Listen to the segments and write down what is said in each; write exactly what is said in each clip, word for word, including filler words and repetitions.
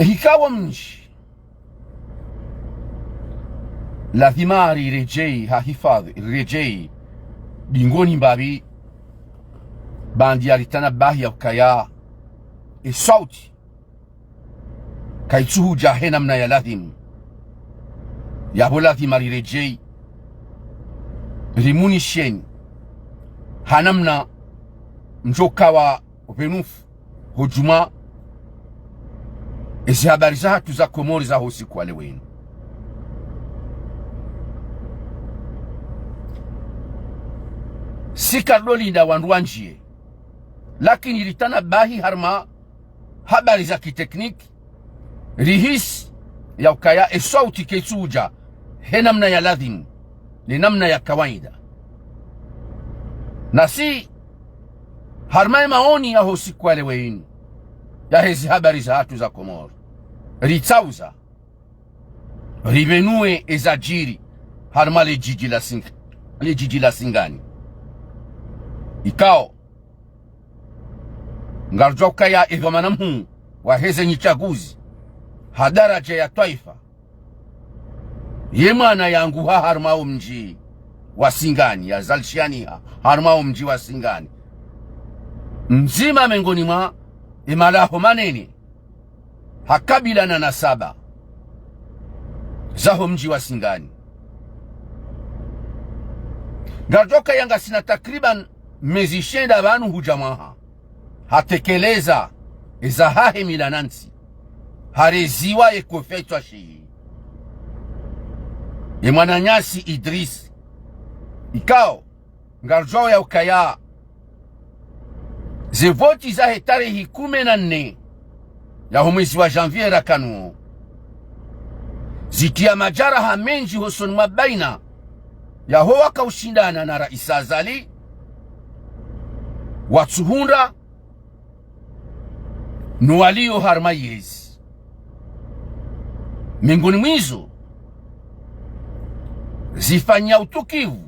Hikao mdji lazima riredjeyi ha hifadhwi, riredjeyi bingoni mbapvi, baanda ya ritanabahi ya ukaya e sauti kayitsuhudja he namna ya ladhimu. Yapvo lazima riredjeyi, rimunisheni ha namna mdjo kawa upvenufu hudjuma ezi habari zahatru za Komori za ho usiku wa leo inu. Si kardo linda wandru wandjiye, lakini ritanabahi harumwa habari za kitekniki, rihisi ya ukaya e sauti kayitsuhudja he namna ya ladhimu, ne namna ya kawaida. Nasi harumwa e maoni ya ho usiku wa leo inu, ya hezi habari zahatru za Komori, ritsauza ripvenuwe ezadjiri harumwa le djidji la Sing-, le djidji la Singani. Ikao ngarudjuwa ukaya e dhwamana mhuu wa heze nyitsaguzi ha daradja ya twaifa, ye mwana yanguha harumwa o mdji wa Singani, yazalishaniha harumwa o mdji wa Singani. Mdzima mengoni mwa e malaho manene ha kabila na nasaba za ho mdji wa Singani. Ngarudjuwa ukaya ngasina takriban mezi shenda pvanu hudja mwaha, hatekeleza eza hahe mila na ntsi, hareziwa ye kofetswa shihi, ye mwananyasi Idris. Ikao ngarudjuwao ya ukaya ze voti zahe tarehi kume na nne ya ho mwezi wa janvier rakanuwo, zitriya madjaraha mendji hosoni mwa baina ya ho wakaushindana na Raisi Azali, watsuhundra, no waliyo harumwa yezi. Mengoni mwa izo, zifanya utukivu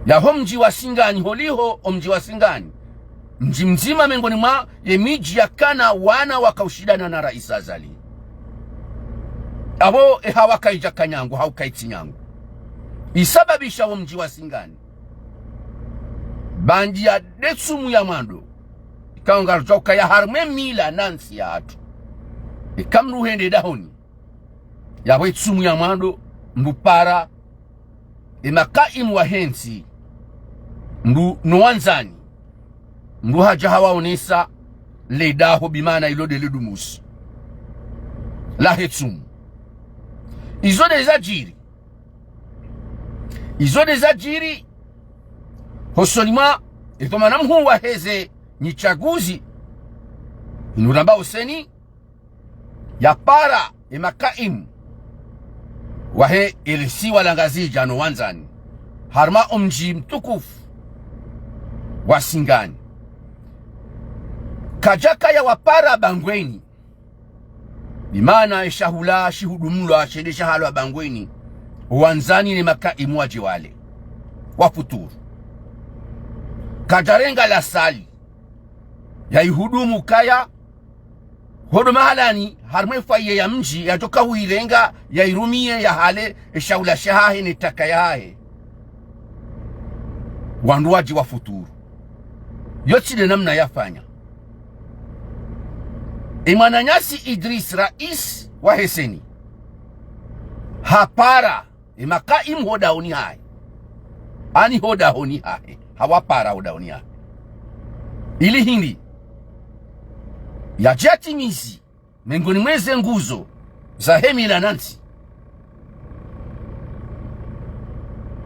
ya ho mdji wa Singani, holiho o mdji wa Singani, mdji mdzima mengoni mwa ye midji yakana wana wakaushindana na Raisi Azali. Apvo e hawa kayidja ka nyangu, hau kayitsi nyangu. Isababisha wo mdji wa Singani, baanda ya de tsumu ya mwando, ikao ngarudjuwa ukaya harumwa e mila na ntsi yahatru, eka mndru hende dahoni, yapvo e tsumu ya mwando, mndru para e makaimu wahe ntsi, mndru no wandzani, mndru hadja hawaonesa le daho, bimaana ilo de le dumusi lahe tsumu. Izo de zadjiri. Izo de zadjiri hosoni mwa e dhwamana mhuu wa heze nyitsaguzi, inu ramba o CENI, yapara e makaimu wahe e lisiwa la Ngazidja no wandzani, harumwa o mdji mtukufu wa Singani. Kadjakaya wapara bangweni, bimaana e shahula shihudumulwa shende shahalwa bangweni, wandzani ne makaimu wadje wale, wafuturu. Kadjarenga la salle yayihudumu kaya hodo mahalani harumwa e foyer ya mdji, yadjoka huyirenga yayirumiye yahale e shahula shahahe ne taka yahahe, wandru wadje wafuturu. Yo tsi de namna yafanya. E mwananyasi Idris, raisi wahe CENI, hapara e makaimu ho dahoni hahe. Ani ho dahoni hahe. Hawapara ho dahoni hahe. Ili hindri? Yadje yatimizi mengoni mwa eze nguzo zahe mila na ntsi.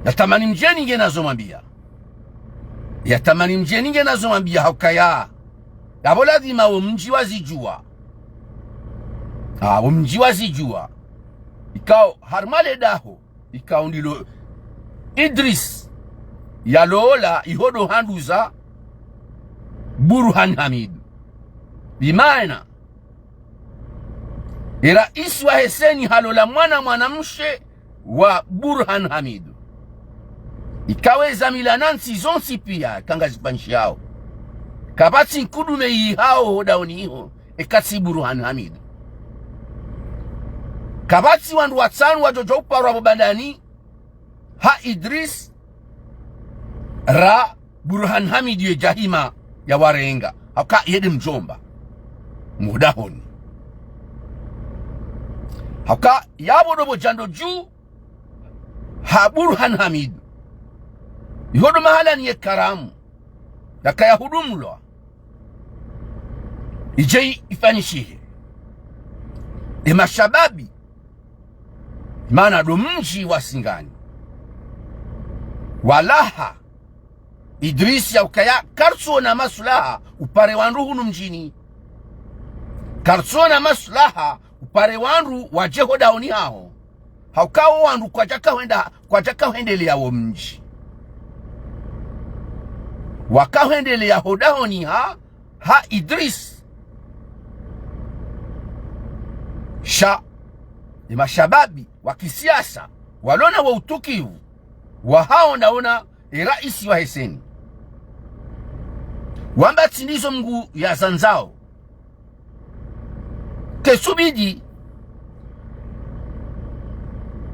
Yatamani mdjeni nge nazo mwambia. Yatamani mdjeni nge nazo mwambia ha ukaya yapvo lazima wo mdji wazidjuwa. Ah, wo mdji wazidjuwa. Ikao harumwa le daho, ikao ndilo Idris yalola iho do handuza Burhan Hamidu. Bimaana e raisi wahe CENI halola mwana mwanamshe wa Burhan Hamidu. Ikao eza mila na ntsi zontsi pia ka ngazipvanyishiyao. Kapvatsi nkudume yihao ho dahoni iho eka tsi Burhan Hamid. Kapvatsi wandru watsanu wadjodjo uparwa pvo bandani ha Idris ra Burhan Hamid ye djahima ya warenga. Hauka yende mdjomba. Mhudahoni. Hauka yapvo ndo pvo djando dju ha Burhan Hamid. Iho ndo mahala ni ye karamu yakaya hudumulwa. Idje ifanyishihe. Ye mashababi, mana ndo mdji wa Singani, walaha Idris ya ukaya kartsuona maslaha upare wandru hunu mdjini. Kartsuona maslaha upare wandru wadje ho dahoni haho. Hauka wo wandru kwadjaka hwenda, kwadjaka hwendelea wo mdji. Waka hwendelea ho dahoni ha, ha Idris. Sha, ye mashababi wa kisiasa, walona wo utukivu, wahaona ona ye raisi wahe CENI. Wamba tsi ndizo Mngu yazandzao. Ketsubidi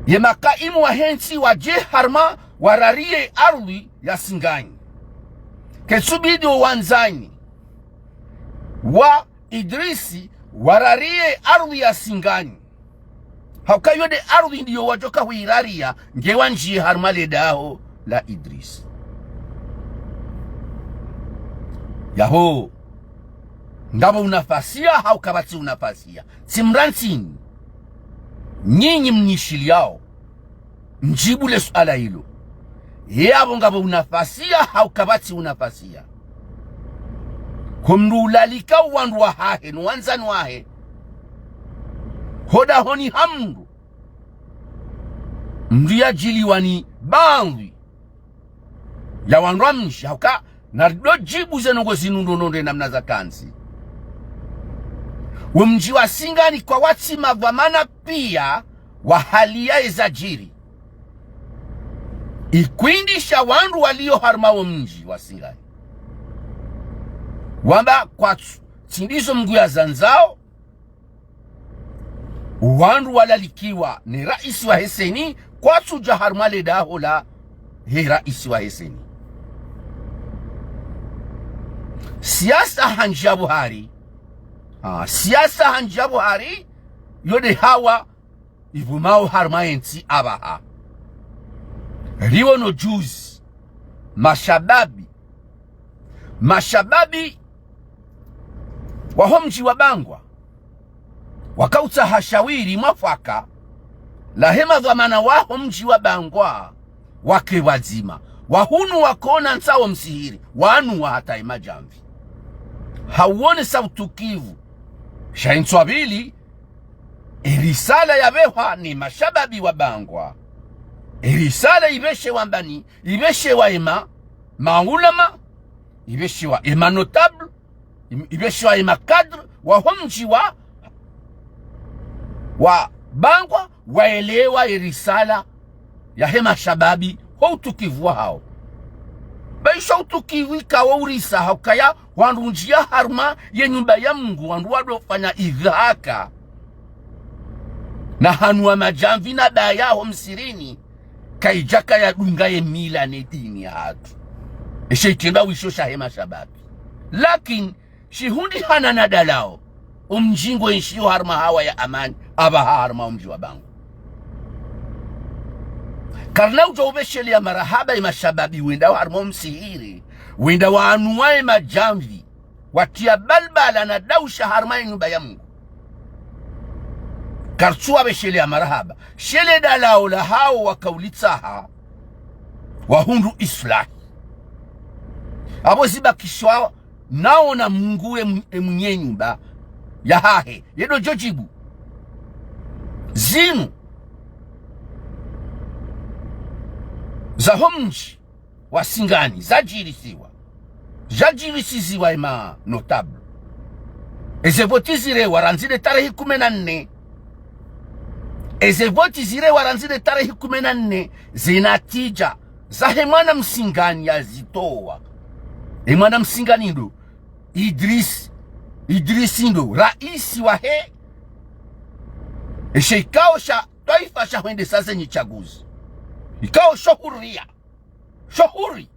ye makaimu wahe ntsi wadje harumwa warariye ardhwi ya Singani. Ketsubidi wo wandzani wa Idrisi warariye ardhwi ya Singani. Hauka yo nde ardhwi ndiyo wadjoka huirariya, nge wandjiye harumwa le daho la Idrisi. Yaho, ngapvo unafasiya, hauka kapvatsi unafasiya. Tsimrantsini. Nyinyi mnishiliyao, mdjibu le suala ilo. Ye apvo ngapvo unafasiya, hauka kapvatsi unafasiya. Ko mndru ulalika wandru wahahe, no wandzani wahe ho dahoni ha mndru. Mndru yadjiliwa ni baadhwi ya wandru wa mdji, hauka narido djibu ze ndrongoo zinu ndo ndo nde namna zakantsi. Wo mdji wa Singani kwawatsi madhwamana piya wa hali ya ezadjiri. Ikwindji sha wandru waliyo harumwa wo mdji wa Singani wamba kwatsu, tsi ndizo Mngu yazandzao, wandru walalikiwa ne raisi wahe CENI kwatsudja harumwa le daho lahe raisi wahe CENI. Siasa handji ya buhari. Ah, siasa handji ya buhari, yo nde hawa ivumao harumwa ye ntsi apvaha. Riwono juzi, mashababi, mashababi waho mdji wa Bangwa wakautsaha shawiri mwafaka lahe madhwamana waho mdji wa Bangwa wake pvwadzima. Wahunu wakona ntsawo msihiri, wanu wa hata ye madjamvi. Hauwonesa utukivu. Sha ye ntsu ya pvili, ye risala yapvehwa ni mashababi wa Bangwa. Ye risala ipveshewa mbani, ipveshewa ye ma, maulama, ipveshewa ye ma notable, im-, ipveshewa ye ma cadre waho mdji wa, wa Bangwa, waelewa ye risala yahe mashababi ho utukivu wahawo. Baisha utukivu ikawo urisa ha ukaya wandru ndjiya harumwa ye nyumba ya Mngu, wandru wado fanya idhihaka na hanwa madjamvi na baya ho msihirini, kayidjaka yadunga ye mila ne dini yahatru. Eshe itrendwa wisho shahe mashababi. Lakini shihundrihana na dalao, wo mdji ngwenshiyo harumwa hawa ya amani, apvaha harumwa wo mdji wa Bangwa. Karina udjo upvesheleya marahaba ye mashababi wendao harumwa wo msihiri, wenda wahanwa ye madjamvi, watriya balbala na dausha harumwa ye nyumba ya Mngu. Kartsu wapvesheleya marahaba. She le dalao lahawo wakaulitsaha, wahundru islahi. Apvo zibakishwa nawo na Mngu ye m-, ye mwenye nyumba yahahe. Ye ndo djo djibu. Zinu zaho mdji wa Singani zadjirisiwa, zadjirisiziwa ye ma notable. Eze voti zirewa randzi le tarehi kume na nne. Eze voti zirewa randzi le tarehi kume na nne, ze natija zahe mwana Msingani yazitowa. Ye mwana Msingani ndo Idris Idrisi ndo raisi wahe eshe ikao sha twaifa sha hwendesa zenyi tsaguzi. Ikao sho huria. Sho huri.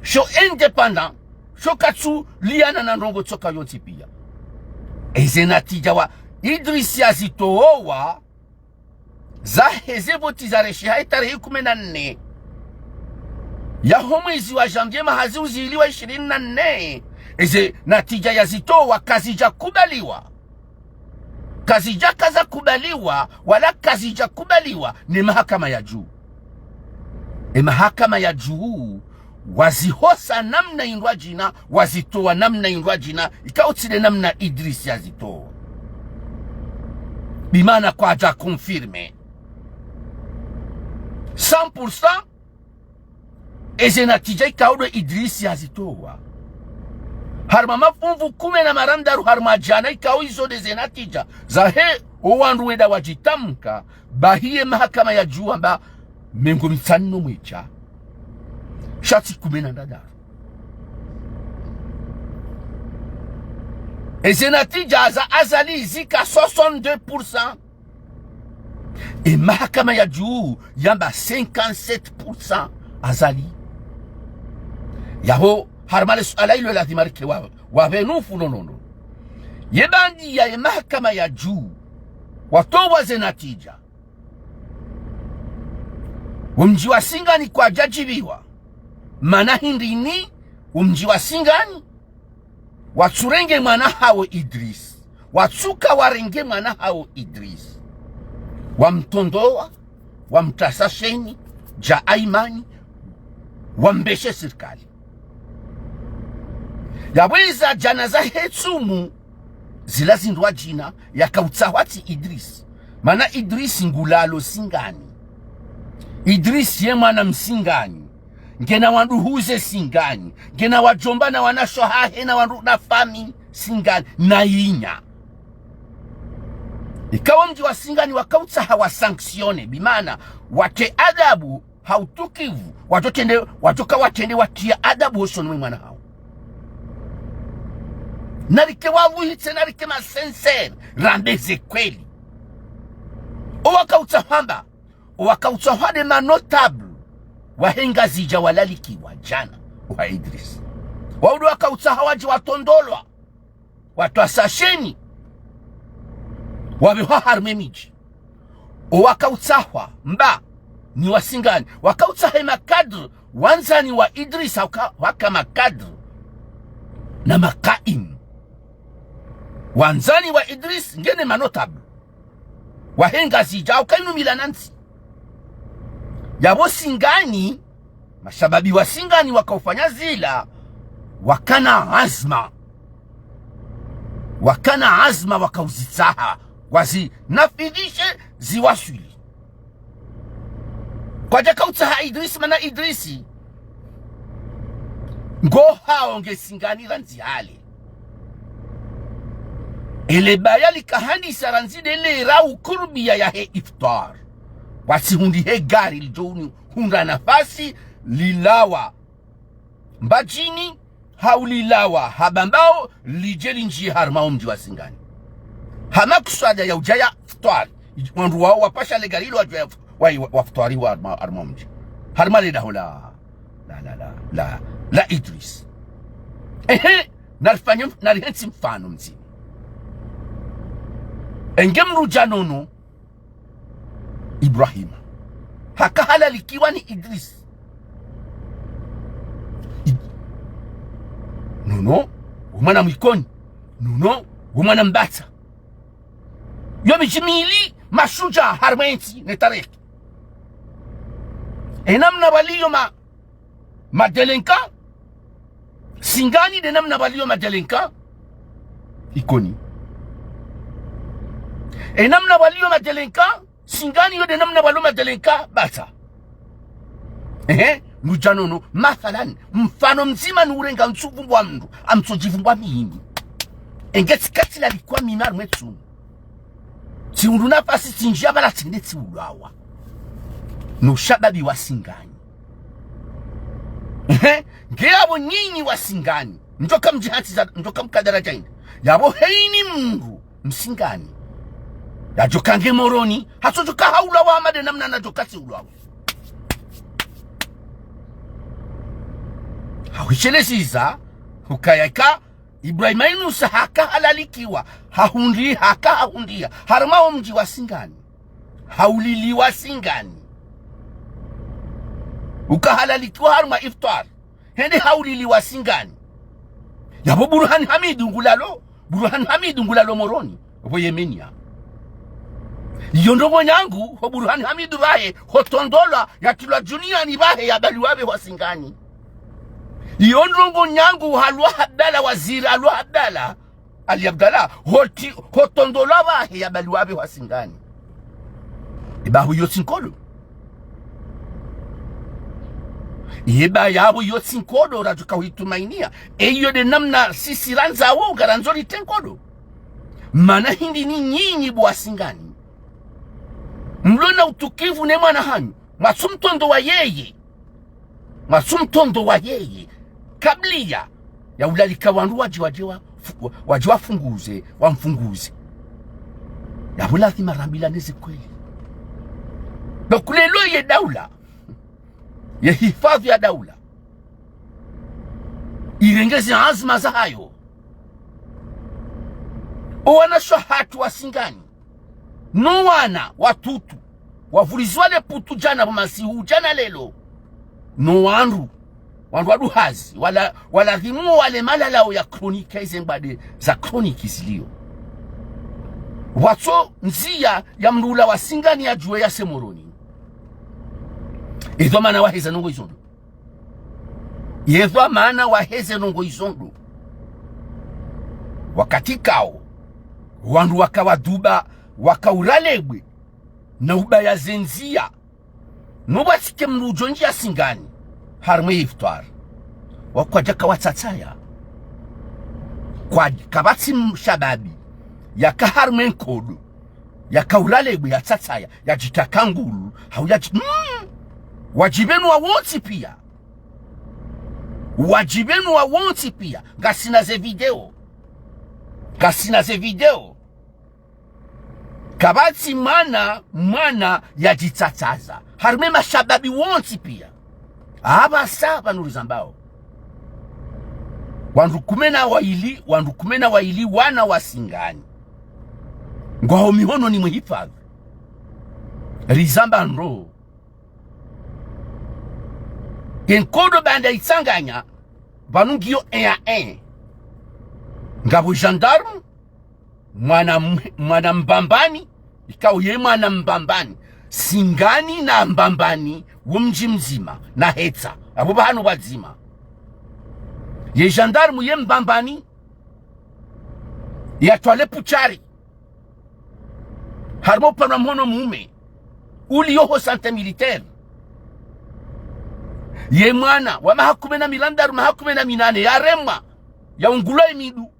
Sho indépendant. Sho katsuliana na ndrongo tsoka yontsi pia. Eze natija wa Idrisi yazitowa. Zaheze voti zaresheha etarehi kume na nne yaho mwezi wa janvier mwaha zihwi zili na ishirini na nne. Eze natija yazitowa kazidja kubaliwa. Kazidja kaza kubaliwa, wala kazidja kubaliwa ne mahakama ya juu. E mahakama ya juu wazihosa namna indrwadjina, wazitowa namna indrwadjina, ikao tsi nde namna Idrisi yazitowa. Bimaana kwadja confirmer cent pour cent eze natija ikao ndo Idrisi yazitowa. Harumwa mafumvu kume na marandaru harumwa djana ikao izo ndeze natija zahe owandru wenda wadjitamka, bahi ye mahakama ya juu wamba mengo mitsanu no mwedja. Sha tsi kume na ndraru. Eze natija za Azali zika soixante-deux pour cent. E mahakama ya juu yamba cinquante-sept pour cent Azali. Yaho, harumwa le suala ilo lazima rike wa, wa venufu nonono. Ye bandi ya ye mahakama ya juu watowa ze natija. Wo mdji wa Singani kwadjadjibiwa. Mana hindrini, wo mdji wa Singani, watsurenge mwana hawo Idrisi. Watsuka warenge mwana hawo Idrisi. Wamtondowa, wamtrasa sheni, dja aimani, wambeshe sirikali. Yapvo eza djana zahe tsumu, zila zindrwadjina, yakautsahwa tsi Idrisi. Mana Idrisi ngulalo Singani. Idrisi ye mwana Msingani. Ngena wandru huze Singani. Ngena wadjomba na wanasho hahe na wandru na fami Singani. Na inya. Ikao mdji wa Singani wakautsaha wa sanctionner. Bimaana, watre adabu ha utukivu, wadjo trende, wadjoka watrende watria adabu hosoni mwe mwana hawo. Narike wavuhitse, narike ma sincère, rambe ze kweli. Owakautsahwa mba, owakautsahwa nde ma notable wahe Ngazidja walalikiwa djana, oha Idrisi. Waudu wakautsaha wadji watondolwa. Watrasa sheni. Wapvehwa harumwa e midji. Owakautsahwa mba ni wa Singani. Wakautsaha e ma cadre wandzani wa Idrisi, waka, waka ma cadre na ma qaim. Wandzani wa Idrisi ngena ma notable wahe Ngazidja, waka inu mila na ntsi. Yapvo Singani, mashababi wa Singani wakaufanya zila, wakana azma. Wakana azma wakauzitsaha, wazinafidhishe ziwaswili. Kwadjakautsaha Idrisi, mana Idrisi, ngo hawo nge Singani randzi hale. Ele baya likahandisa randzi ndele ra ukurubia yahe iftar. Wasihundri he gari lidjo unu hundra nafasi lilawa Mbadjini, hau lilawa ha Bambao, lidje lindjiye harumwa omdji wa Singani. Ha makuswada ya udjaya futwari. Wandru wao wapasha le gari lo wadjaya fu-, wa, wa, wafutwari harumwa, harumwa omdji. Harumwa le daho la, la, la, la, la, la Idris. Ehe, narifanye mf-, narihentsi mfano mdzima. Enge mdru dja nono, Ibrahima. Haka halalikiwa ni Idris. I-, nono, wo mwana Mwikoni. Nono, wo mwana Mbatsa. Yo midji mili mashudjaa harumwa entsi ne tarehi. Enamna waliyo ma, madélinquants Singani nde namna waliyo madélinquants Ikoni. Enamna waliyo madélinquants Singani yo nde namna waliyo madélinquants Batsa. Ehe, mdru dja nono, mathalan, mfano mdzima nurenga ntsu vumbwa mdru, amtsodji vumbwa mimi. Enge tsi kati lalikwa mimi harumwa entsi unu. Tsihundru nafasi tsindjiya pvala tsende tsiulwawa. No shababi wa Singani. Ehe, nge yapvo nyinyi wa Singani. Ndjoka mdjihantsi za, ndjoka mkadara dja inde. Yapvo heyini mndru Msingani yadjoka nge Moroni, hatsodjoka haulawa hama de namna nadjoka tsiulawa. Hahwisheleshiza, hukaya ika Ibrahima Inusa haka halalikiwa, hahundi, haka hahundia harumwa wo mdji wa Singani. Hauliliwa Singani. Uka halalikiwa harumwa iftar. Hende hauliliwa Singani. Yapvo Burhani Hamidu ngulalo, Burhani Hamidu ngulalo Moroni, pvo Yemenia. Iyo ndrongoo nyangu, ho Burhani Hamidu pvahe, ho Tondola, yatrilwa djuniani pvahe, yabaliwa pve hwa Singani. Iyo ndrongoo nyangu, halwa Abdala, waziri halwa Abdala, Ali Abdala, hoti, ho Tondola pvahe, yabaliwa pve hwa Singani. Eba hu iyo tsi nkodo. Eba yapvo iyo tsi nkodo radjuka huitumainia. Eyo de namna sisi randzawo, ngarandzo rite nkodo. Mana hindri ni nyinyi bo wa Singani, mlo na utukivu ne mwana hanyu, mwatsu mtrondowa yeye. Mwatsu mtrondowa yeye. Kabla ya ulalika wandru wadje, wadje wa, fu-, wadje wafunguze, wamfunguze. Yapvo lazima rambilane ze kweli. Donc lelo ye daula, ye hifadhwi ya daula, irenge ze anzima zahayo. O wanashe wahatru wa Singani, no wana watutu, wavulizwa le putu djana pvo masihu djana lelo. No wandru, wandru waduhazi, wala, waladhimu wale malalao ya chronique, ize mbade za chronique zilio. Watso ndzia ya mndru ula wa Singani yadjuwe yase Moroni. Izo mana waheza ndrongoo izo ndo. Yezwa mana waheze ndrongoo izo ndo. Wakati kao, wandru waka waduba, waka uralebwe, na ubaya ze ndzia. No pvwatsike mndru udjo ndjia Singani, harumwa ye iftar. Wakwadja ka watsatsaya. Kwa, kapvatsi mshababi yaka harumwa ye nkodo, yaka uralebwe, yatsatsaya, yadjitaka ngulu, hau yadji-, mm. Wadjibenuwa wontsi pia. Wadjibenuwa wontsi pia. Ngasina ze video. Ngasina ze video. Kapvatsi mwana, mwana yadjitsatsaza. Harumwa ye mashababi wontsi pia. Apvasa pvanu rizambao, wandru kume na waili, wandru kume na waili wana wa Singani ngwaho mihononi mwe hifadhwi. Rizamba ndro. Ye nkodo baanda itsanganya, pvanu ngiyo un à un. Ngapvo gendarme, mwana m-, mwana Mbambani, ikao ye mwana Mbambani. Singani na Mbambani, wo mdji mdzima, na Hetsa, apvo pvahanu pvadzima. Ye gendarme ye Mbambani, yatwale puchari. Harumwa upande wa mhono mume, uliyo ho santé militaire. Ye mwana, wa maha kume na mirandaru, maha kume na minane, yaremwa, yaungulwa ye midu,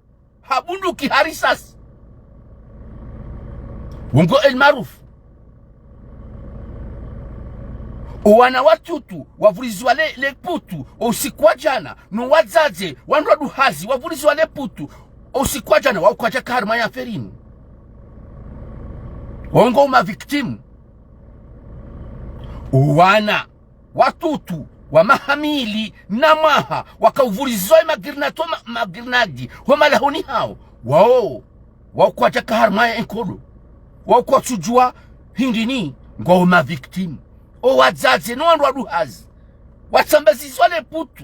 ha bunduki, ha risasi. Wongo El Maarouf. O wana watutu, wavuliziwa le, le putu, o usiku wa djana, no wadzadze, wandru waduhazi, wavuliziwa le putu, o usiku wa djana, wao kwadjaka harumwa ye affaire inu. Wongo ma victimes. O wana watutu wa maha mili na mwaha, waka uvulizwa ye magirnati, ma-, magirnadi, ho malahoni hao. Wao, wao kwadjaka harumwa ye nkodo. Wao kwatsudjuwa hindri ni, ngwao ma victimes. O wadzadze, no wandru waduhazi, watsambazizwa le putu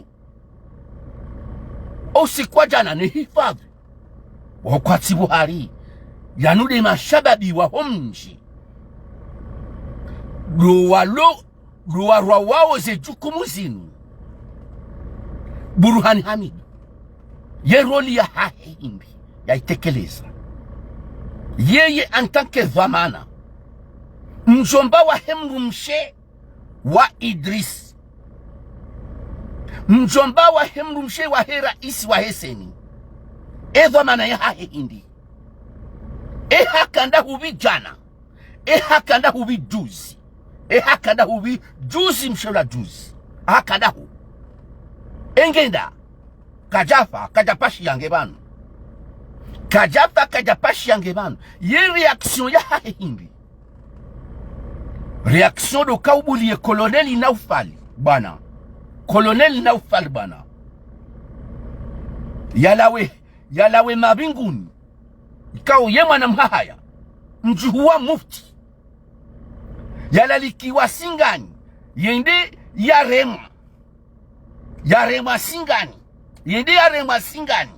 o usiku wa djana ne hifadhwi. Wao kwatsi buhari. Yanu de mashababi wa ho mdji. Ndo walo, ndo warwa wao ze jukumu zinu. Burhani Hamidu, ye rôle yahahe hindri yaitekeleza? Yeye en tant que dhwamana, mdjomba wahe mdrumshe wa Idris, mdjomba wahe mdrumshe wahe raisi wahe CENI, e dhwamana yahahe hindri? E haka nda hupvi djana, e haka nda hupvi juzi, e haka nda hupvi juzi, mshe ula juzi, haka nda hu. E ngenda, kadjafa, kadjapashiya nge pvanu. Kadjafa, kadjapashiya nge pvanu. Ye réaction yahahe hindri? Réaction ndo kaubuliye Colonel Naufal, bwana. Colonel Naufal, bwana. Yalawe, yalawe mabinguni. Ikao ye mwana Mhahaya. Mdjuhu wa mufti. Yalalikiwa Singani. Yende yaremwa. Yaremwa Singani. Yende yaremwa Singani.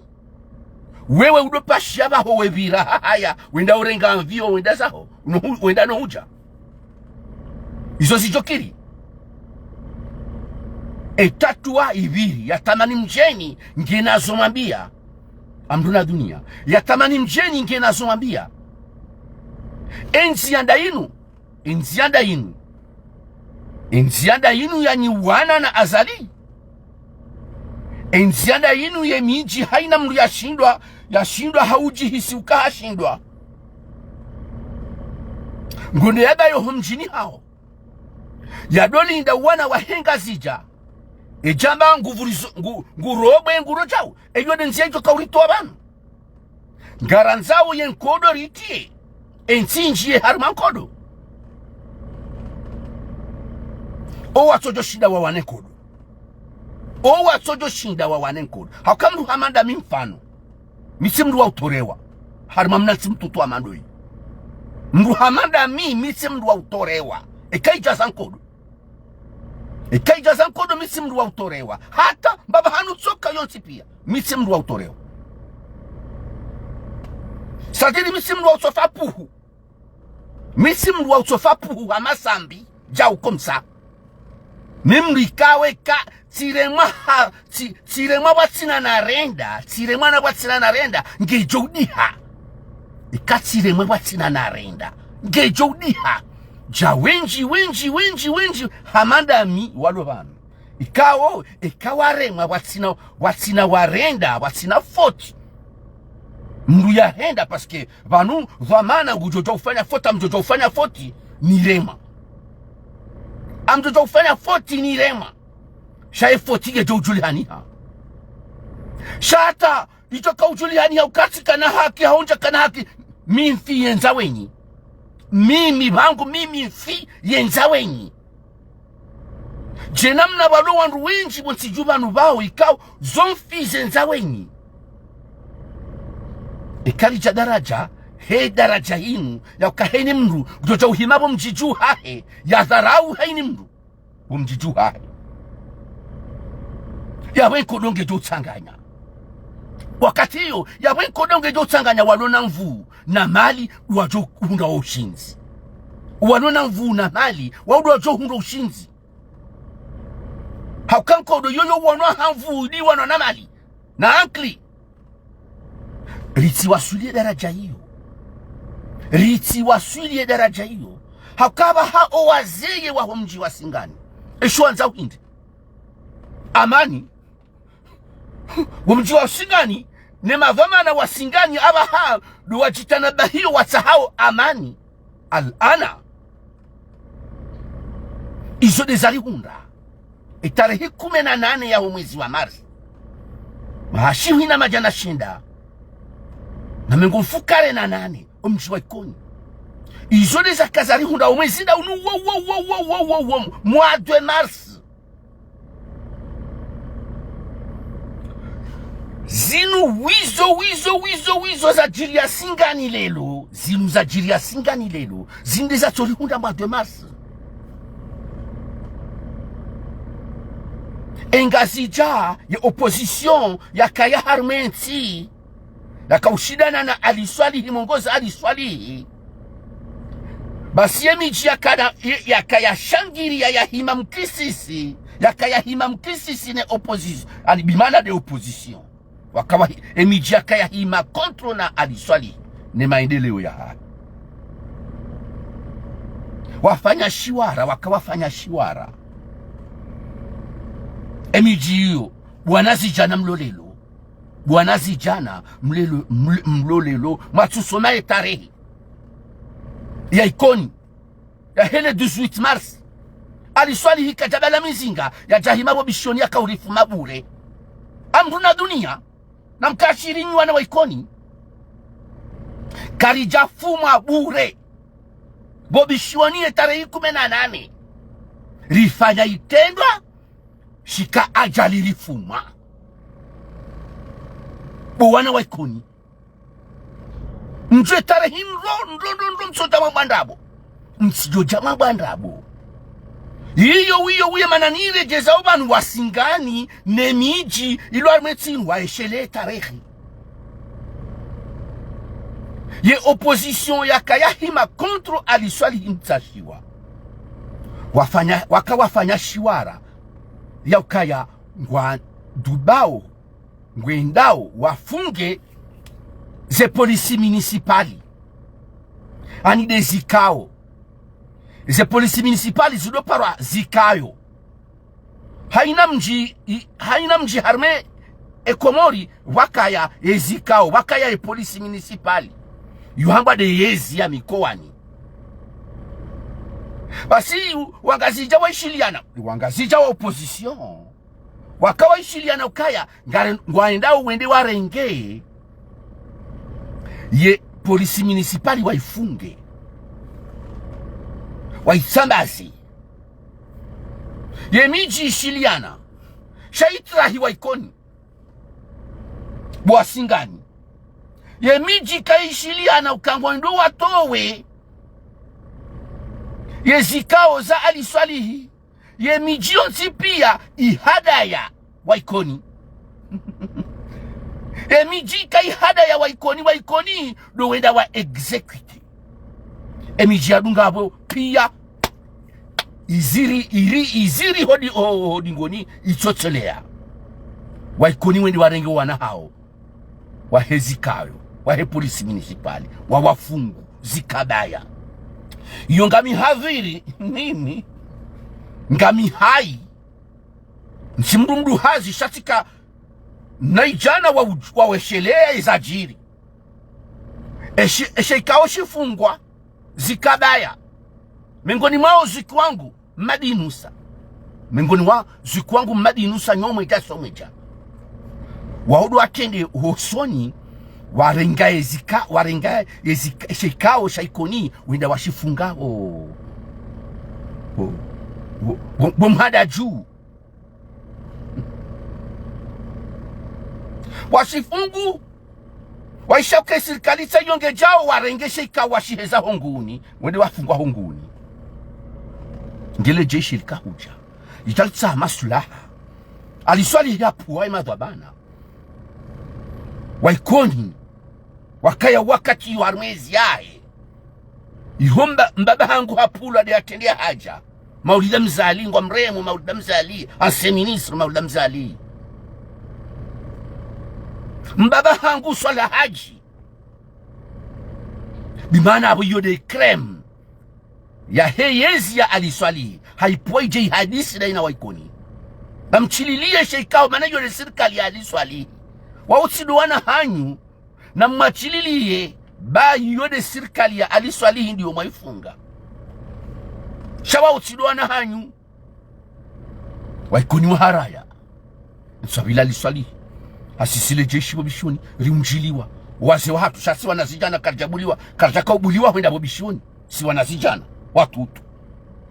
Wewe udopashiya pvaho wepvira, hahaya, wenda urenga avion, wenda zaho, no hu-, wenda no hudja. Izo zidjokiri. Etatuwa ipviri, yatamani mdjeni, ngenazo mwambiya. Amdru na dunia. Yatamani mdjeni, ngenazo mwambiya. Endziya nda inu, endziya nda inu. Endziya nda inu yanyi wana na Azali. Endziya nda inu ye midji hayina mdru yashindwa, yashindwa haudjihisi uka hashindwa. Ngonde yadayo ho mdjini haho. Yadolinda wana wahe Ngazidja. Edjamba nguvurizo, ngu, ngurobwe, ngurodjau. Eyo nde ndziya idjo kauritowa pvanu. Ngarandzao ye nkodo ritiye. Entsi ndjiye harumwa nkodo. Owatsodjoshinda wawane nkodo. Owatsodjoshinda wawane nkodo. Hauka mdru hama nda mi mfano. Mi tsi mdru wa utorewa. Harumwa mna tsi mtutu wa mandoyi. Mdru hama nda mi, mi tsi mdru wa utorewa. Eka idjaza nkodo. Eka idjaza nkodo mi tsi mdru wa utorewa. Hata mbapvi hanu tsoka yontsi piya. Mi tsi mdru wa utorewa. Sadiri mi tsi mdru wa utsofa puhu. Mi tsi mdru wa utsofa puhu hama sambi. Djau komsa. Mi mdru ikao eka tsiremwa ha, tsi, tsiremwa pvwatsina narenda, tsiremwa na pvwatsina narenda, ngedjo udiha. Eka tsiremwa pvwatsina narenda, ngedjo udiha. Dja wendji, wendji, wendji, wendji, hama nda mi walo pvanu. Ikao, eka waremwa pvwatsina, pvwatsina warenda, pvwatsina foti. Mdru yahenda, parce que pvanu, dhwamana ngudjodja ufanya foti, amdjodja ufanya foti, ni remwa. Amdjodja ufanya foti, ni remwa. Sha ye foti ngedjo udjulihaniha. Sha hata, idjo kaudjulihaniha uka tsikana haki, hau ndjakana haki, mi mfi yendza wenyi. Mimi pvangu, mimi mfi yendza wenyi. Djena mna pvalo wandru wendji pvo ntsi dju pvanu pvao ikao zo mfi zendza wenyi. Eka lidja daradja, he daradja hinu, ya uka heni mdru, ngudjodja uhima pvo mdjidju hahe, yadharau heni mdru, pvo mdjidju hahe. Yapvo nkodo ngedjo utsanganya. Wakati iyo, yapvo nkodo ngedjo utsanganya walo na nvuu na mali, wadjo hundra ushindzi. Walo na nvuu na mali, wao ndo wadjo hundra ushindzi. Hauka nkodo yoyo wanwa ha nvuu, ndi wanwa na mali. Na ankili. Ritsiwaswili ye daradja iyo. Ritsiwaswili ye daradja iyo. Hauka apvaha owazeye waho mdji wa Singani. Esho wandzao hindri? Amani. Wo mdji wa Singani, ne madhwamana wa Singani apvaha, ndo wadjitanabahiyo watsahao amani. Al-ana. Izo nde zarihundra. Etarehi kume na nane yaho mwezi wa Mars. Mwaha shihwi na madjana shenda na mengo mfukare na nane, omdji wa Ikoni. Izo nde zaka zarihundra omwezi nda unu wo, wo, wo, mois de mars. Zinu wizo, wizo, wizo, wizo zadjiriya Singani lelo. Zinu zadjiriya Singani lelo. Zinde zatsorihundra mois de mars. Engazidja ye opposition yakaya harumwa entsi. Yakaushindana na Ali Swalihi, mongozi Ali Swalihi. Basi ye midji yakana, ye, yakaya shangiriya yahima mkisisi, yakaya hima mkisisi ne opposition, ani bimana de opposition. Wakawa hi-, e midji yakaya hima contre na Ali Swalihi, ne maendeleo yahahe. Wafanya shiwara, wakawafanya shiwara. E midji iyo, bwana zidjana mlolelo. Bwana zidjana, mlelo, ml-, mlolelo, mwatsusoma ye tarehi ya Ikoni, yahe le dix-huit mars. Ali Swalihi kadjabala mizinga, yadjahima pvo bishoni yakaurifuma bure. Amdru na dunia, na mkashiri nyi wana wa Ikoni. Karidjafumwa bure. Bo Bishioni ye tarehi kume na nane rifanya itrendwa, shika ajali rifumwa. Bo wana wa Ikoni, ndjo tarehi ndro, ndro, ndro, ndro, mtsodja mabwandrabo. Mtsidjodja mabwandrabo. Iyo, iyo, iyo, mana niredjeza opvanu wasingani, ne midji, ilo harumwa entsi inu waeshelee tarehi. Ye opposition yakaya hima contre Ali Swalihi Mtsashiwa. Wafanya, waka wafanya shiwara ya ukaya ngwadubao, ngwendao wafunge ze police municipale. Ani nde zikao. Ze police municipale zidoparwa zikao. Haina mdji, i-, haina mdji harumwa e Komori wakaya ezikao, wakaya e police municipale. Yo hambwa nde yezi ya mikowani. Basi, Wangazidja waishiliana, Wangazidja wa opposition. Waka waishiliana ukaya, ngare-, ngwaendao wende warenge ye police municipale waifunge. Waitsambaze. Ye midji ishiliana. Sha itrahi wa Ikoni. Bo wasingani. Ye midji kaishiliana uka ngwendo watowe ye zikao za Ali Swalihi. Ye midji yontsi pia ihadaya wa Ikoni. Ye midji kaihadaya wa Ikoni, wa Ikoni ndo wenda wa exécuter. Ye midji yadunga apvo pia iziri, iri, iziri hodi, ho-, hodi ngoni itsotsolea. Wa Ikoni wende warenge wana hao. Wahe zikao, wahe police municipale, wawafungu, zikabaya. Iyo ngami hadhwiri, mimi, ngami hayi. Ntsi mdru mdru hazi sha tsika na idjana wa uj-, waweshelea ezadjiri. Eshi-, eshe ikao shifungwa, zikabaya. Mengoni mwawo ziki wangu, Mmadi Nusa. Mengoni wa ziki wangu Mmadi Nusa, nyo mwedja so mwedja. Waodo watrende hosoni, warenga ezika-, warenga ezika-, eshe ikao sha Ikoni, wenda washifunga ho, ho, ho, ho, ho Mhadju. Washifungu, waisha uka esirikali tsa yonge djao, warenge she ikao washiheza ho Nguni, wende wafungwa ho Nguni. Ngele jeshi likahudja. Litalitsaha masulaha. Ali Swalihi hapvuwa emadhwamana. Wa Ikoni. Wakaya wakati yo harumwa ezi yahe. Iho mba-, mbaba hangu hapvulwa nde yatrende ya hadja. Maulida Mzali, ngwamrehemu Maulida Mzali, ancien ministre Maulida Mzali. Mbaba hangu Swala Hadji. Bimana apvo iyo nde crème yahe yezi ya Ali Swalihi. Haipvuwa idje ihadisi nda ina wa Ikoni. Namtsililiye she ikao, mana iyo nde sirikali ya Ali Swalihi. Wao tsi ndo wana hanyu, namwatsililiye, ba iyo nde sirikali ya Ali Swalihi ndiyo mwaifunga. Sha wao tsi ndo wana hanyu. Wa Ikoni waharaya. Nswabila Ali Swalihi. Hasisi le jeshi pvo Bishioni, riundjiliwa. Wazee wahatru, sha si wanazidjana karidjabuliwa, karidjaka ubuliwa hwenda pvo Bishioni. Si wanazidjana, watutu.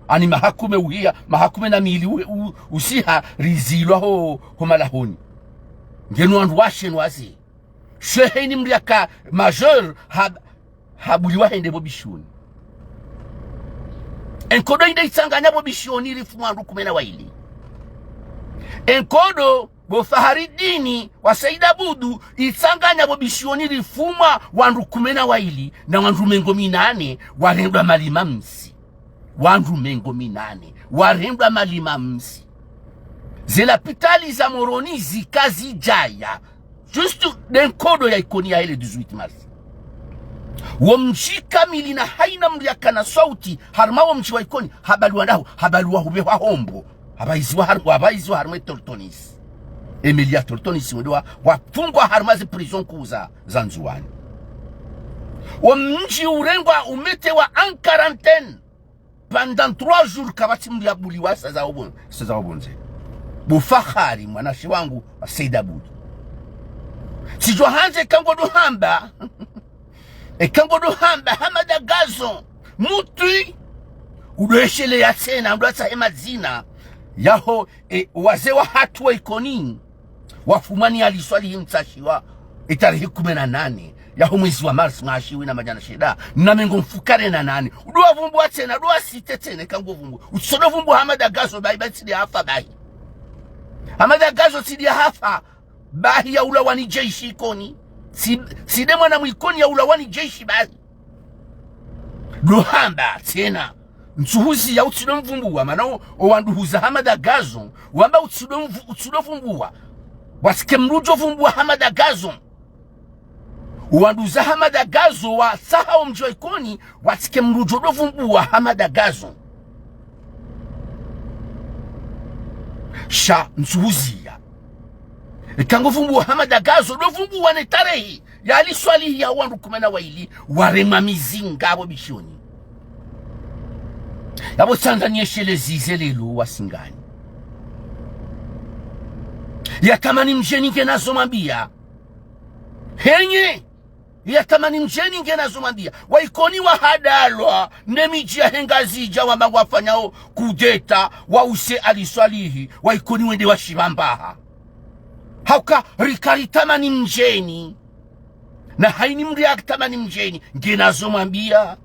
Ani mahakume uhiya, mahakume na mili u-, u-, usiha rizilwa ho, ho malahoni. Ngenu wandru washe no wazee. Shehe ini mdru yaka majeur ha-, habuliwa hende pvo Bishioni. Enkodo inde itsanganya pvo Bishioni rifumwa wandru kume na waili. Enkodo bo Faharidini wa Said Abudu itsanganya pvo Bishioni rifumwa wandru kume na waili na wandru mengo minane warendwa malima msi. Wandru mengo minane warendwa malima msi. Ze lapitali za Moroni zika zidjaya. Juste nde nkodo ya Ikoni yahe le dix-huit mars. Wo mdji kamili na haina mdru yakana sauti, harumwa wo mdji wa Ikoni, habaluwa ndahu, habaluwa hupvehwa hombo. Hapvahiziwa har-, hapvahiziwa harumwa e Tortonis. E meli ya Tortonis wende wa, wafungwa harumwa ze prison nkuu za, za Ndzuwani. Wo mdji urengwa umetewa en quarantaine. Pendant trois jours kapvatsi mdru yabuliwa sa za opvo-, sa za opvondze. Bo Fahari, mwanashe wangu, wa Said Abudu. Tsidjuwa handze kangodo hamba. Eka ngodjo hamba Hamada Gazon, mutwi, udjo esheleya tsena, udjo tsaha emadzina yaho, e, wazee wahatru wa Ikoni wafumwa ni Ali Swalihi Mtsashiwa, etarehi kume na nane yaho mwezi wa mars mwaha shiwi na madjana shenda na mengo mfukare na nane. Udjo wavumbua tsena, udjo wasite tsena, eka ngovumbua. Utsodjo vumbua Hamada Gazon bahi, bahi tsi nde hafa bahi. Hamada Gazon tsi nde hafa bahi, yaulawa ni jeshi Ikoni. Tsi, tsi nde mwana mwa Ikoni yaulawa ni jeshi bahi. Ndo hamba tsena, ntsuhuziya utsidjo mvumbua, mana o, owandru huza Hamada Gazon, wamba utsidjo mvu-, utsidjo vumbua. Watsike mdru udjo vumbua Hamada Gazon. Owandru huza Hamada Gazon, watsaha omdji wa Ikoni, watsike mdru udjo vumbua Hamada Gazon. Sha ntsuhuziya, eka ngovumbua Hamada Gazon, udjo vumbua ne tarehi ya Ali Swalihi ya wandru kume na waili waremwa mizinga apvo Bishoni. Yapvo tsandza nieshelezeze leo wasingani. Ya Tamani Mdjeni ngenazo mwambia. Henye. Ya Tamani Mdjeni ngenazo mwambia. Wa Ikoni wahadalwa ne midji yahe Ngazidja wamba ngwafanyao kudeta, wause Ali Swalihi, wa Ikoni wende washipva mbaha. Hauka rika ri Tamani Mdjeni. Na haini mdru ya Tamani Mdjeni, ngenazo mwambia.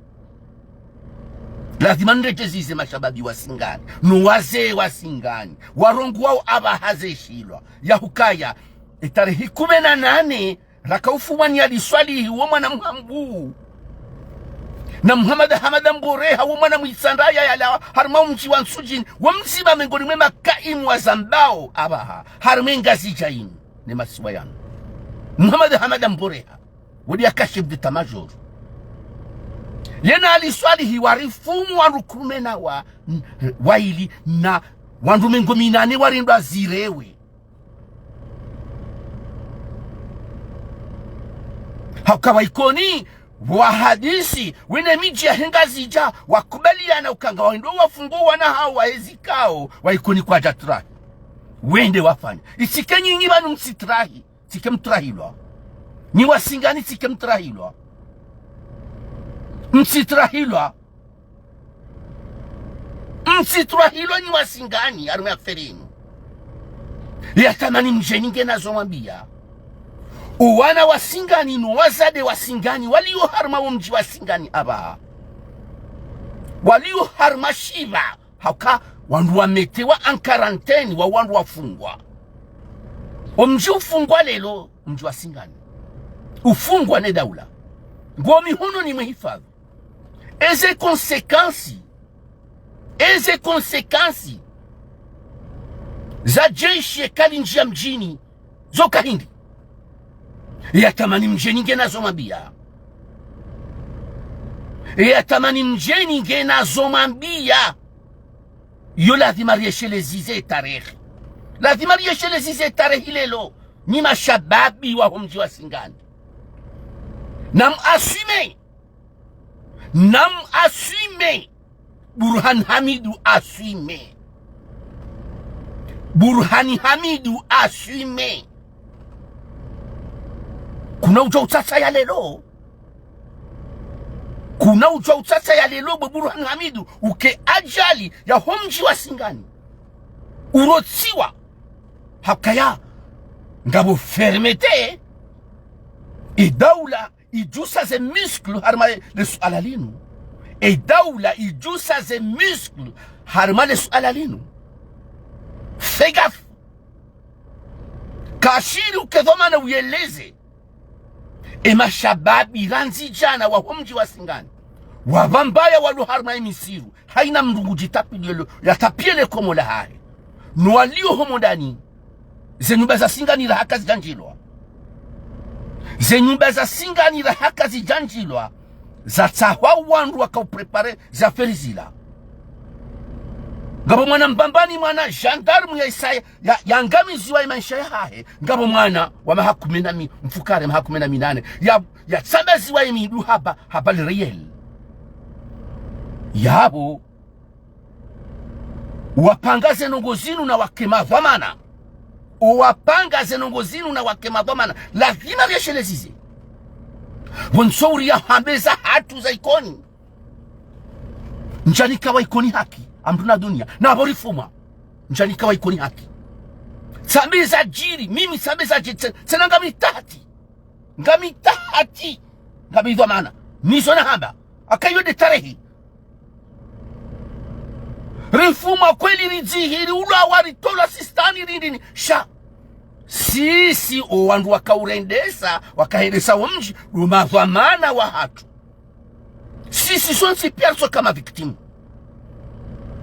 Lazima nirejezeze mashababi wasingani, no wazee wasingani, warongoao apvaha ze shilwa, ya hukaya, etarehi kume na nane, raka ufumwa ni Ali Swalihi, wo mwana Mhambu. Na Mhamada Hamada Mboreha, wo mwana Mwitsandraya yalawa harimwa omdji wa Ntsudjini, wo mdzima mengoni mwe makaimu wa zambao apvaha, harimwa e Ngazidja inu ne masiwa yanu. Mhamada Hamada Mboreha, wo nde yaka chef d'état-major. Yena Ali Swalihi warifumwa wandru kume na wa, waili na wandru mengo minane warendwa zirewe. Hauka wa Ikoni, wahadisi, wene midji yahe Ngazidja, wakubaliana uka ngwawendo wafungo wana hao wahezikao, wa Ikoni kwadja trahi. Wende wafanya. Itsike nyinyi pvanu mtsitrahi, tsike mtrahilwa. Nyi wasingani tsike mtrahilwa. Mtsitrahilwa. Mtsitrahilwa nyi wasingani, harimwa ye affaire inu. Ya Tamani Mdjeni ngenazo mwambia. Owana wasingani no wazade wasingani, walio harimwa wo mdji wasingani apvaha. Walio harimwa shipva, hauka wandru wametewa en quarantaine, wa wandru wafungwa. Omdji ufungwa leo, omdji wasingani. Ufungwa ne daula. Ngo mihononi mwe hifadhwi. Eze conséquences, eze conséquences za jeshi eka lindjia mdjini, zoka hindri. Ya Tamani Mdjeni ngenazo mwambia. Ya Tamani Mdjeni ngenazo mwambia. Yo lazima rieshelezeze tarehi. Lazima rieshelezeze tarehi leo. Nyi mashababi waho mdji wasingani. Nam assume. Nam assume. Burhan Hamidu assume. Burhan Hamidu assume. Kuna udjo utsatsa ya leo. Kuna udjo utsatsa ya leo bo Burhan Hamidu uke ajali yaho mdji wasingani. Urotsiwa. Hauka ya ngapvo fermeté. E daula idjusa ze muscles harimwa le suala linu. E daula idjusa ze muscles harimwa le suala linu. Fais gaffe. Kashiri uke dhwamana uyeleze. E mashababi randzi djana waho mdji wasingani. Wapvambaya walo harimwa e misiru. Haina mdru ngudjitapilio, yatapie le komo lahahe. No walio homo ndani. Ze nyumba za singani raha kazidjandjilwa. Ze nyumba za singani raha kazidjandjilwa. Zatsahwa wandru waka uprépare ze affaire zila. Ngapvo mwana Mbambani, mwana gendarme ya isa, ya, yangamiziwa ye maesha yahahe. Ngapvo mwana wa maha kume na mi-, mfukare maha kume na minane. Ya, yatsambaziwa ye mindru haba, haba le réel. Yapvo. Owapanga ze ndrongoo zinu na wake madhwamana. Owapanga ze ndrongoo zinu na wake madhwamana. Lazima rieshelezeze. Pvo ntsouri ya hamba eza hatru za Ikoni. Ndjanika wa Ikoni haki, amdru na dunia, na pvo rifumwa. Ndjanika wa Ikoni haki. Tsambe zadjiri, mimi tsambe zadjiri, tse-, tsena ngami tahati. Ngami tahati. Ngami dhwamana. Nizo nahamba. Haka iyo nde tarehi. Rifumwa kweli ridzihiri ulwa waritolwa sistani rindini. Sha. Sisi o wandru wakaurendesa, wakahendesa wo mdji, ndo madhwamana wahatru. Sisi sontsi pia risoka ma victimes.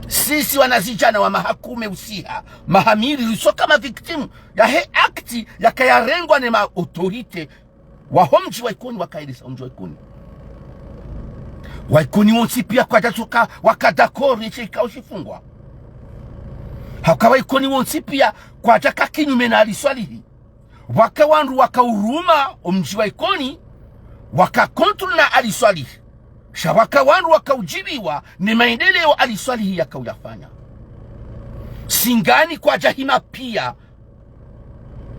Sisi wanazidjana wa maha kume usiha, maha mili risoka ma victimes. Yahe acte yakayarengwa ne ma autorités waho mdji wa Ikoni, wakaendesa o mdji wa Ikoni. Wa Ikoni wontsi pia kwadjatsoka waka d'accord ne she ikao shifungwa. Hauka wa Ikoni wontsi pia kwadjaka kinyume na Ali Swalihi. Pvwaka wandru wakauruma o mdji wa Ikoni, waka contre na Ali Swalihi. Sha pvwaka wandru wakaudjibiwa ne maendeleo Ali Swalihi yakauyafanya. Singani kwadjahima pia,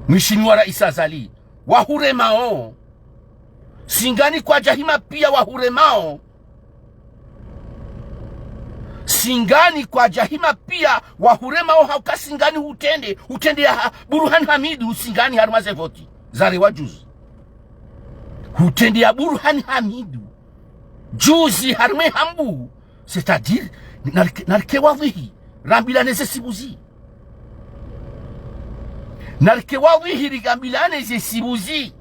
Mheshimiwa Rais Azali, wahuremao. Singani kwadjahima pia wahuremao. Singani kwadjahima pia wahuremao hauka Singani hutrende, hutrende ya ha-, Burhan Hamidu Singani harumwa ze voti zarewa juzi. Hutrende ya Burhan Hamidu juzi harumwa e Hambu. C'est-à-dire, narike, narike wadhwihi, rambilane ze sibuzi. Narike wadhwihi rigambilane ze sibuzi.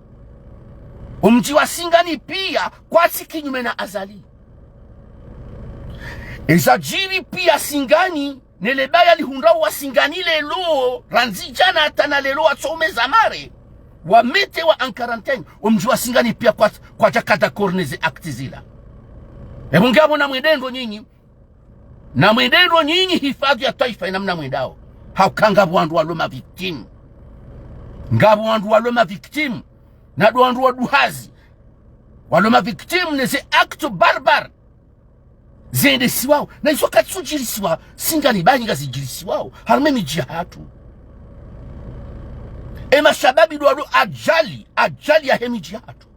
O mdji wa Singani pia kwatsi kinyume na Azali. Ezadjiri pia Singani, ne lebaya lihundrao wa Singani lelo, randzi djana hata na lelo watsoumeza mare, wametewa en quarantaine, o mdji wa Singani pia kwa, kwadjaka d'accord ne ze actes zila. Epvo ngapvo namwende ndro nyinyi, namwende ndro nyinyi hifadhwi ya twaifa inamna mwendao. Hauka ngapvo wandru walo ma victimes. Ngapvo wandru walo ma victimes. Na ndo wandru wa duhazi. Walo ma victimes ne ze actes barbares zendesiwao. Na izo katsudjirisiwa Singani banyi ngazidjirisiwao harumwa e midji yahatru. E mashababi ndo walo ajali, ajali yahe midji yahatru.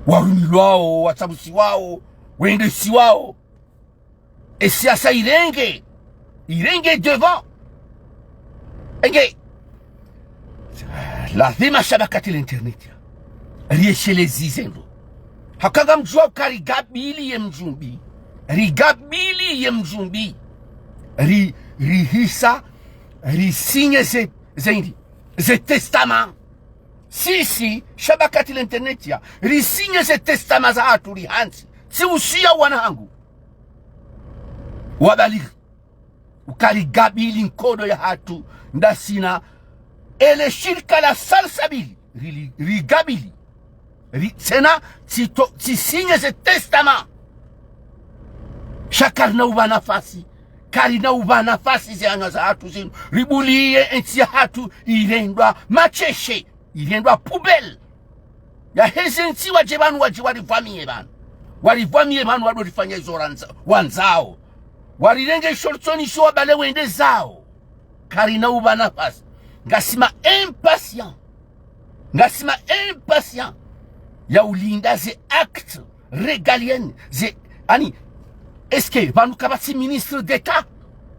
Warumilwao, watsabusiwao, wendesiwao. E siasa irenge, irenge devant. Enge, lazima shabakati la internet ya rieshelezi zendro. Hauka ngamdjuao uka rigabili ye mdjumbi. Rigabili ye mdjumbi. Ri, rihisa, risinye ze, ze indi, ze testament. Sisi, shabakati la internet ya, risinye ze testament zahatru rihantsi. Tsiusiya wana hangu wabalighi. Uka rigabili nkodo yahatru, ndasi na ele shirika la Salsabil, ri, ri, rigabili. Ri, tsena, tsito, tsisinye ze testament. Sha karina upva nafasi, karina upva nafasi ze hanywa zahatru zinu. Ribuliye entsi yahatru irendwa masheshe, irendwa poubelle. Yaheze ntsi wadje pvanu wadje warivamiye pvanu. Warivamiye pvanu wado rifanya izo randza, wandzao. Warirenge isho ritsoni isho wabale wende zao. Karina upva nafasi. Ngasi ma impatients. Ngasi ma impatients ya ulinda ze actes régaliennes, ze, ani, est-ce que pvanu kapvatsi ministre d'État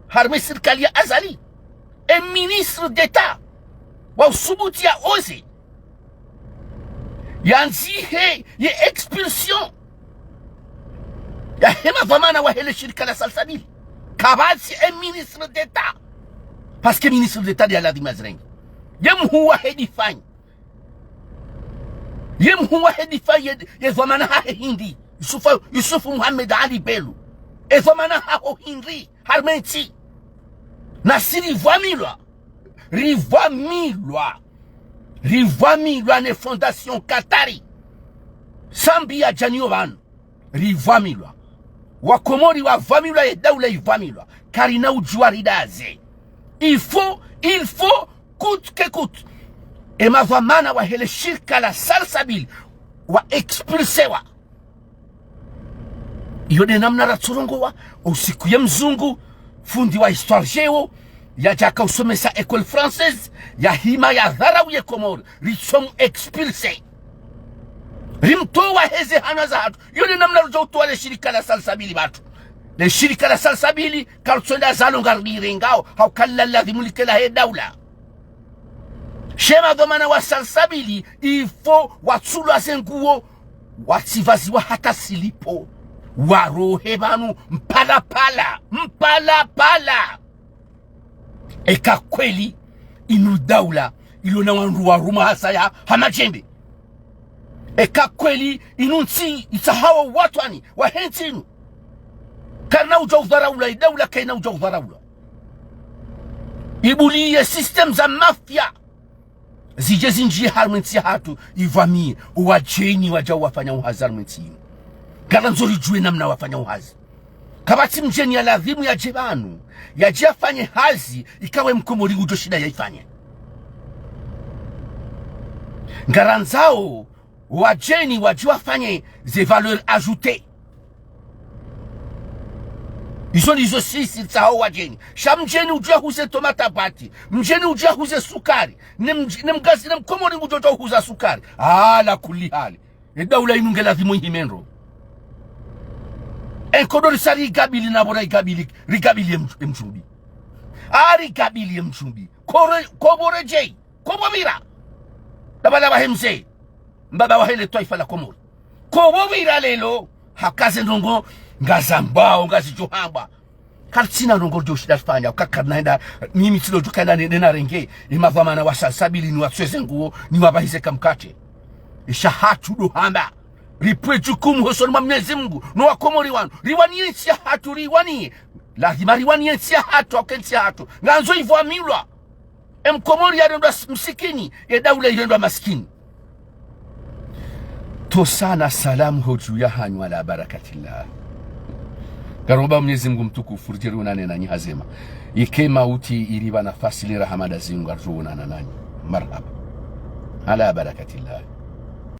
harumwa e sirikali ya Azali? E ministre d'État wa usubuti ya oser yandzihe ye expulsion yahe madhwamana wahe le shirika la Salsabil. Kapvatsi e ministre d'État. Parce que ministre d'État nde ya lazima zirenge. Ye mhuu wahe difanyi. Ye mhuu wahe difanyi ye, ye dhwamana hahe hindri. Yusufa, Yusufu Muhammad Ali Belou. E dhwamana haho hindri harumwa entsi. Nasi rivamilwa. Rivamilwa. Rivamilwa ne Fondation Qatari. Sambi ya djaniyo pvanu. Rivamilwa. Wakomori wavamilwa, ye daula ivamilwa. Karina udjuwa ridaze. Il faut, il faut, coûte que coûte, e madhwamana wahe le shirika la Salsabil wa expulsewa. Iyo nde namna ratsorongowa, o usiku ye mzungu, fundi wa histoire-géo, yadja yakausomesa école française, yahima yadharau ye Komori, ritsomu expulser. Rimtowa heze hanwa zahatru. Iyo nde namna rudjo utowa le shirika la Salsabili pvatru. Le shirika la Salsabili, karitsonda zalo ngarilirengao, hauka la lazimu like lahe daula. Sha emadhwamana wa Salsabili, il faut watsulwa ze nguo, watsipvaziwa hata silipo. Warohe pvanu mpalapala, mpalapala. Eka kweli inu daula ilo na wandru warumwa hasaya ha madjembe. Eka kweli inu ntsi itsahao watwani wahe ntsi inu. Karina udja udharaula, idaula kayina udja udharaula. Ibuliye système za mafia. Zidje zindjiye harumwa entsi yahatru, ivamiye, owadjeni wadja wafanya uhazi harumwa entsi inu. Ngarandzo ridjuwe namna wafanya uhazi. Kapvatsi mdjeni ya lazimu yadje pvanu, yadje yafanye hazi, ikao e mkomori ngudjo shinda yaifanye. Ngarandzao, wadjeni wadje wafanye ze valeur ajoutée. Izo ndizo sisi ritsahao wadjeni. Sha mdjeni udjo yahuze tomata bwati. Mdjeni udjo yahuze sukari. Ne mdj-, ne mgazi, ne mkomori ngudjo djo uhuza sukari. Ala kulli hali. E daula inu nge lazimu ihime ndro. Enkodo risa rigabili na bora igabili, rigabili em-, emdjumbi. A rigabili emdjumbi. Kore-, kobo redjei. Kobo pvira. Daba daba hemze. Mbaba wahe le twaifa la Komori. Kobo pvira leo, haka ze ndrongo, ngazambwao, ngazidjo hambwa. Karitsina ndrongo ridjo shinda rifanya, uka karina enda, mimi tsi ndo djo kaenda ne, ne narenge, emadhwamana wa Salsabili niwatsuwe ze nguo, niwapvahize kamkatre. Esha hatru ndo hamba. Ripve jukumu hosoni mwa Mnyezi Mungu, no wakomori wanu. Riwaniye entsi yahatru, riwaniye. Lazima riwaniye entsi yahatru, hauka entsi yahatru. Ngarandzo ivamilwa. Emkomori yarendwa s-, msikini, ye daula irendwa masikini. Tosana salamu hodju yahanyu ala barakatillah. Ngaromba Mnyezi Mungu mtukufu ridje rionane nanyi hazema. Ike mauti iripva nafasi lera hamada zinu ngaridjo onana nanyi. Marhaba. Ala barakatillah.